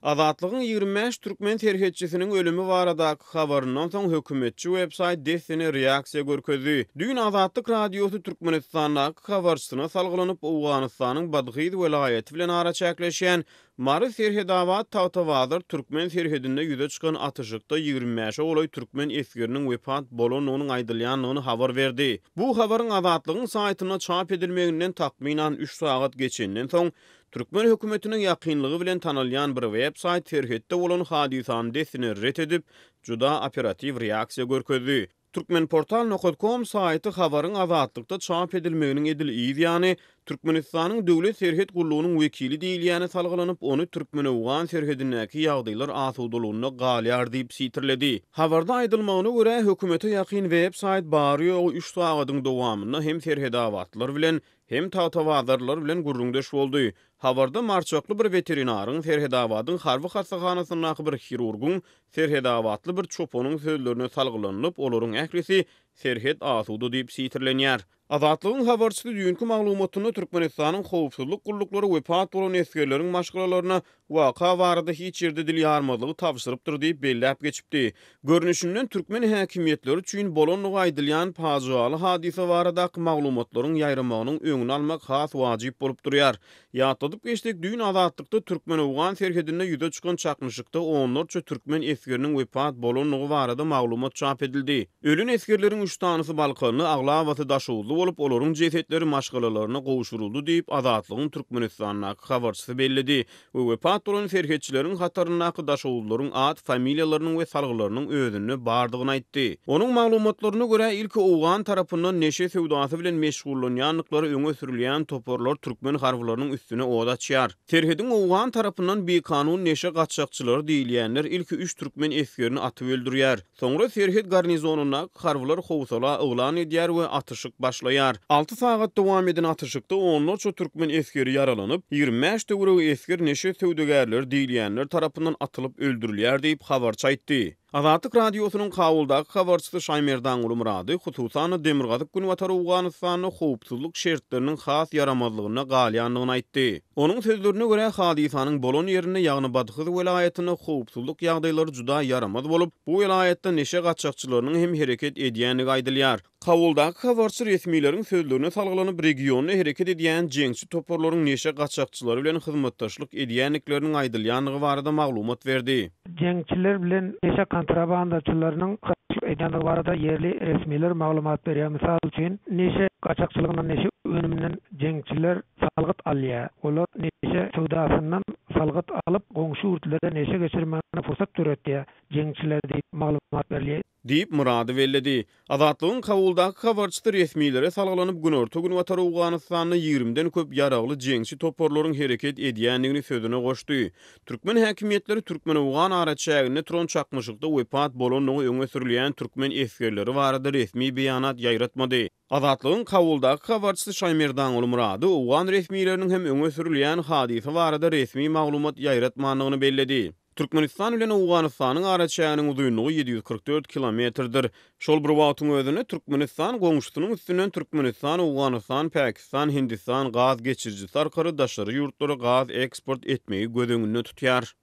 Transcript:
Azatlygyň 25 türkmen serhetçisiniň ölümi baradaky habaryndan soň hökümetçi websaýt dessine reaksiýa görkezdi. Düýn Azatlyk Radiosy Türkmenistandaky habarçysyna salgylanyp, Owganystanyň Badhyz welaýaty bilen araçäkleşýän Mary-Serhedabat-Tagtabazar türkmen serhedinde ýüze çykan atyşykda 25-e golaý türkmen esgeriniň wepat bolandygynyň aýdylýandygyny habar berdi. Bu habaryň Azatlygyň saýtynda çap edilmeginden takmynan üç sagat geçenden soň, Türkmen hökümetine ýakynlygy bilen tanalýan bir web-saýt serhetde bolan hadysany dessine ret edip, juda operatiw reaksiýa görkezdi. Turkmenportal nokat kom saýty habaryň Azatlykda çap edilmeginiň edil yz ýany, Türkmenistanyň Döwlet serhet gullugynyň wekili diýilýäne salgylanyp, ony türkmen-owgan serhedindäki ýagdaýlar asudalygynda galýar diýip sitirledi. Habarda aýdylmagyna görä, hökümete ýakyn web-saýt bary-ýogy üç sagadyň dowamynda hem serhedabatlylar bilen, hem tagtabazarlylar bilen gürrüňdeş boldy. Habarda marçakly bir weterinaryň, Serhedabadyň harby hassahanasyndaky bir hirurgyň, serhedabatly bir çopanyň sözlerine salgylanylyp, olaryň ählisi serhet asuda diýip sitirlenýär. Azatlygyň habarçysy düýnki maglumatynda Türkmenistanyň howpsuzlyk gulluklary wepat bolan esgerleriň maşgalalaryna waka barada hiç ýerde dil ýarmazlygy tabşyrypdyr diýip belläp geçipdi. Görnüşinden, türkmen häkimiýetleri üçin bolandygy aýdylýan pajygaly hadysa baradaky maglumatlaryň ýaýramagynyň öňüni almak has wajyp bolup durýar. Ýatladyp geçsek, düýn Azatlykda türkmen-owgan serhedinde ýüze çykan çaknyşykda onlarça türkmen esgeriniň wepat bolandygy barada maglumat çap edildi. Ölen esgerleriň üç sanysy balkanly, aglabasy daşoguzly bolup, olaryň jesetleri maşgalalaryna gowşuryldy diýip, Azatlygyň Türkmenistandaky habarçysy belledi we wepat bolan serhetçileriň hataryndaky daşoguzlylaryň at, familiýalarynyň we salgylarynyň özünde bardygyny aýtdy. Onuň maglumatlaryna görä, ilki owgan tarapyndan neşe söwdasy bilen meşgullanýandyklary öňe sürülýän toparlar türkmen harbylarynyň üstüne ot açýar. Serhediň owgan tarapyndan bikanun neşe gaçakçylary diýilýänler ilki üç türkmen esgerini atyp öldürýär. Soňra serhet garnizonyndaky harbylar howsala yglan edýär we atyşyk başlaýar. Alty sagat dowam eden atyşykda onlarça türkmen esgeri ýaralanyp, 25 töweregi esger neşe söwdagärleri diýilýänler tarapyndan atylyp öldürilýär diýip, habarçy aýtdy. Azatlyk Radiosynyň Kabuldaky habarçysy Şaýmerdanguly Myrady, hususan-da, demirgazyk-günbatar Owganystanda howpsuzlyk şertleriniň has ýaramazlygynda galýandygyny aýtdy. Onuň sözlerine görä, hadysanyň bolan ýerinde, ýagny Badhyz welaýatynda howpsuzlyk ýagdaýlary juda ýaramaz bolup, bu welaýatda neşe gaçakçylarynyň hem hereket edýändigi aýdylýar. Kabuldaky habarçy resmileriň sözlerine salgylanyp, regionda hereket edýän jeňçi toparlaryň neşe gaçakçylary bilen hyzmatdaşlyk edýändikleriniň aýdylýandygy barada maglumat berdi. Jeňçiler bilen neşe kontrabandaçylarynyň hyzmatdaşlyk edýändigi barada ýerli resmiler maglumat berýär. Mysal üçin, neşe gaçakçylygyndan, neşe önüminden jeňçiler salgyt alýar. Olar neşe söwdasyndan salgyt alyp, goňşy ýurtlara neşe geçirmäge pursat döretýär jeňçiler diýip maglumat berilýär. Diýip, Myrady belledi. Azatlygyň Kabuldaky habarçysy resmilere salgylanyp, günorta-günbatar Owganystanda ýigrimiden köp ýaragly jeňçi toparlaryň hereket edýändigini sözüne goşdy. Türkmen häkimiýetleri türkmen-owgan araçäginde turan çaknyşykda wepat bolandygy öňe sürülýän türkmen esgerleri barada resmi beýanat ýaýratmady. Azatlygyň Kabuldaky habarçysy Şaýmerdanguly Myrady owgan resmileriniň hem öňe sürülýän hadysa barada resmi maglumat ýaýratmandygyny belledi. Türkmenistan bilen Owganystanyň araçäginiň uzynlygy 744 kilometrdir. Şol bir wagtyň özünde Türkmenistan goňşusynyň üstünden Türkmenistan, Owganystan, Pakistan, Hindistan gaz geçirijisi arkaly daşary ýurtlara gaz eksport etmegi göz öňünde tutýar.